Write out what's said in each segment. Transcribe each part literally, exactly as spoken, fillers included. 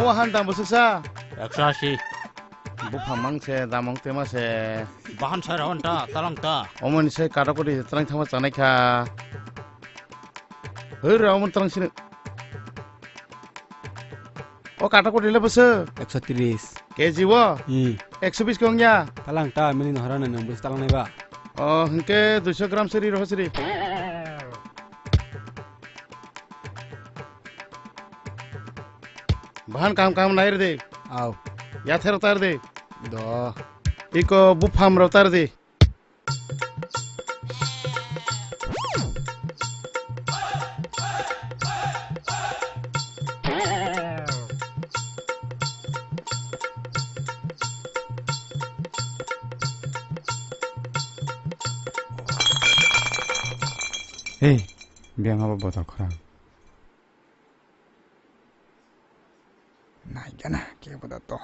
O han dam bwswk sa? Ekso asi. Buphang mang se, damong tema se. Bahan sai rawan ta, talang ta. Omoni se kato kodi tlang thangma chanai kha. Hur rawan tlang sini. O kato kodi le bwswk? Ekso tris. K G o? Hmm. Ekso bis kong ya. Talang ta, mili no hara na nang bwswk talang nai ba? O, hingke duiso gram siri roho siri. Bahan kam kam nair de. Au. Yather tar de. Do. Iko bupham ro tar de. Hei, biyang abo botol khorang. Naigana kebo da to.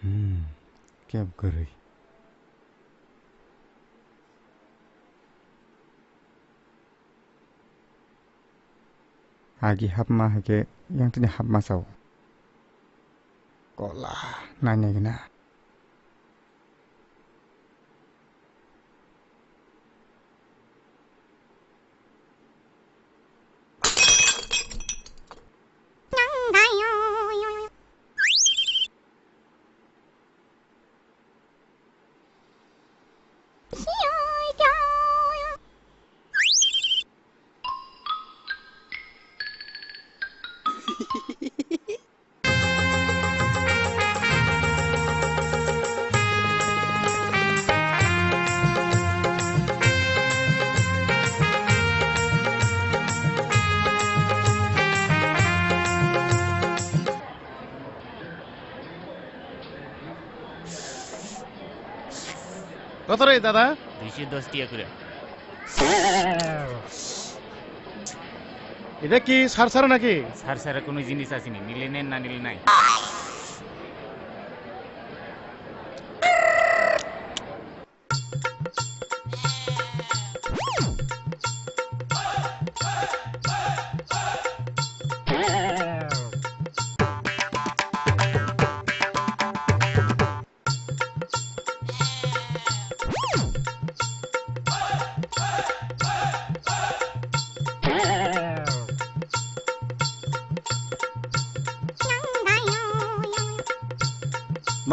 Hmm, kebo kwrwi. Agi hapma hai khe yang tini hapma sao. Kola, nai nai gana. কত রে দাদা? দুইশো দশ টিয়া করে। এটা কি সার সারা নাকি? সার সারা কোনো জিনিস আসেনি, নিলে নেন, না নিলে নাই।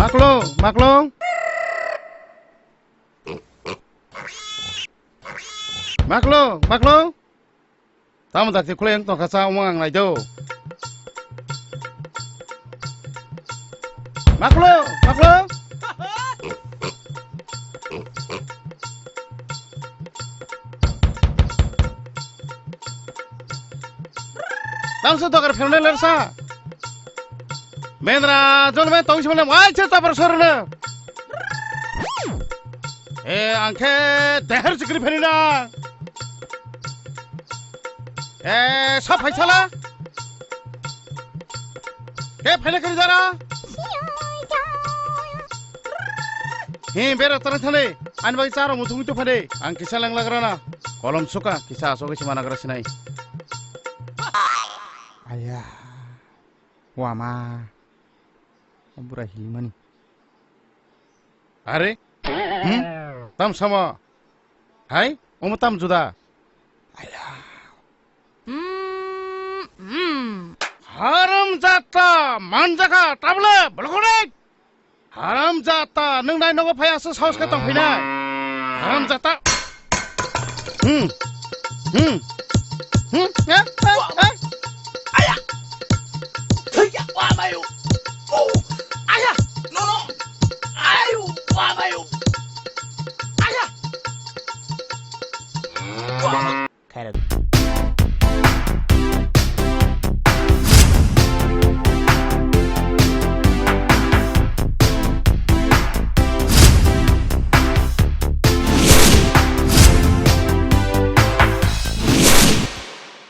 Maklong, maklong. Maklong, maklong. Tamo dakti khulai wng tongkha cha omo ang nai do. Maklong, maklong. Tangso dogar phirnai lersa. Mendra, jolme tong sima le, wai che tapar sorne. E, angkhe deher chikri phirina. E, sa phaisala. Ke phaina kari jara. He, bera tara thale. Ani bai charo muthung tu phade. Ang kisa lang lagrana. Kolom suka, kisa asok isi managra sinai. Aya. Wama. Bura hilmani. Are? Hmm? Tam sama. Hai? Omo tam juda. Aya. Hmm, hmm. Haram jata manjaka tabule bolokole. Haram jata, nwng nai nogo phai aswk saos khe tong phinai. Haram jata. Hmm. Hmm. Hmm. Eh, eh, eh.